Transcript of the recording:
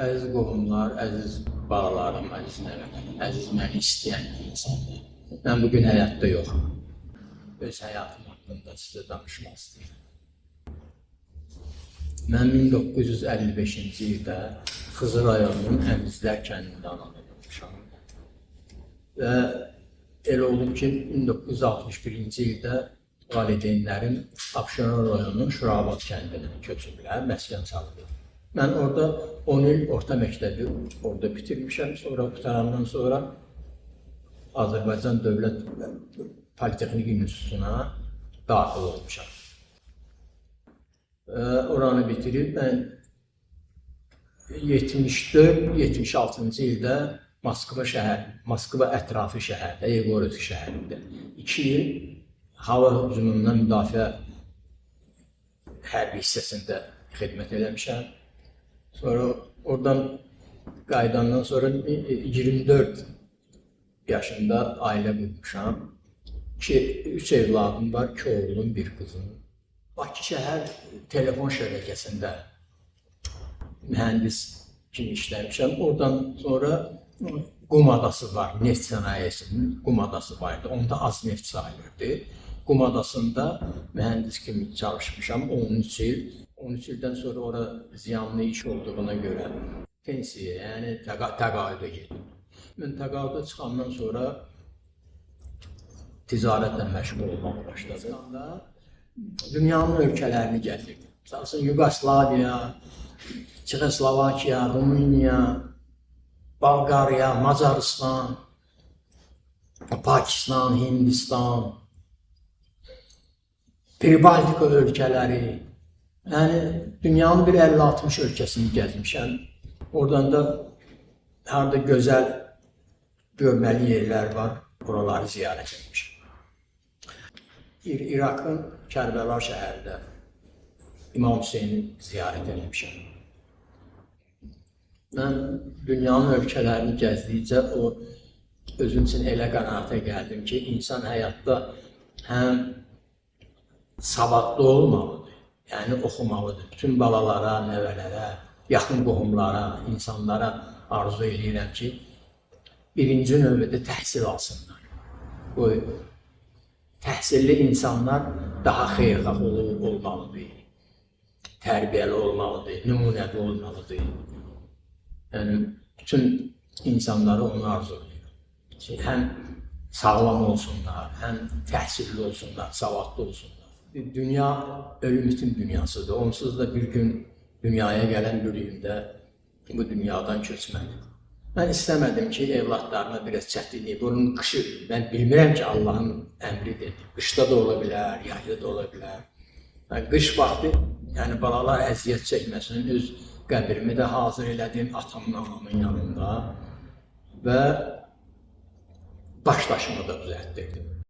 Əziz qohumlar, əziz balalarım, əziz nəvələrim, əziz məni istəyən insanlar. Mən bugün həyatda yoxum. Öz həyatım haqqında sizə danışmaq istəyirəm. Mən 1955-ci ildə Xızı rayonunun Əmizlər kəndində anadan olmuşam. Və elə olub ki, 1961-ci ildə valideynlərim Abşeron rayonunun Şurabad kəndinə köçüblər, məskən salıblar. Mən orada 10 il orta məktəbi orada bitirmişəm. Sonra qurtarandan sonra Azərbaycan Dövlət Politexnik İnstitutuna daxil olmuşam. Oranı bitirib mən 74-76-cı ildə Moskva şəhər, Moskva ətrafı şəhərdə, Yegorovsk şəhərində 2 il hava hücumundan müdafiə hərbi hissəsində xidmət eləmişəm. Sonra oradan qayıdandan sonra 24 yaşında ailə qurmuşam. 3 evladım var, 2 oğlum, bir qızım. Bakı şəhər telefon şəbəkəsində mühəndis kimi işləmişəm. Oradan sonra Qum adası var, neft sənayesinin Qum adası var idi. Onda az neft sayılırdı. Qum adasında mühəndis kimi çalışmışam 13 il. 13 ildən sonra ora ziyanlı iş olduğuna görə pensiyaya, yəni təqaüdə getdim. Mən təqaüdə çıxandan sonra ticarətlə məşğul olmağa başladım. Dünyanın ölkələrini gəzirdim. Məsəl üçün Yugoslaviya, Çexoslovakiya, Rumıniya, Bolqariya, Macaristan, Pakistan, Hindistan, Pribaltika ölkələri. Yəni dünyanın bir 50-60 ölkəsini gəzmişəm. Oradan da harda gözəl görməli yerlər var, oraları ziyarət etmişəm. İraqın Kərbəla şəhərində İmam Hüseyni ziyarət eləmişəm. Mən dünyanın ölkələrini gəzdikcə o özüm üçün elə qənaətə gəldim ki, insan həyatda həm savadlı olmalıdır, yəni oxumalıdır. Bütün balalara, nəvələrə, yaxın qohumlara, insanlara arzu eləyirəm ki, birinci növbədə təhsil alsınlar. Bu təhsilli insanlar daha xeyirxah olmalıdır, tərbiyəli olmalıdır, nümunəvi olmalıdır. Yəni bütün insanlara onu arzu edirəm. Ki, həm sağlam olsunlar, həm təhsilli olsunlar, savadlı olsunlar. Dünya ölüm itim dünyasıdır. Onsuz da bir gün dünyaya gələn bir gündə bu dünyadan köçməlidir. Mən istəmədim ki, evladlarıma biraz çətinlik, bunun qışı, mən bilmirəm ki, Allahın əmridir. Qışda da ola bilər, yayda da ola bilər. Yəni, qış vaxtı, yəni balalar əziyyət çəkməsin, öz qəbrimi də hazır elədim atamın, anamın yanında və baş daşımı da düzəltdirdim.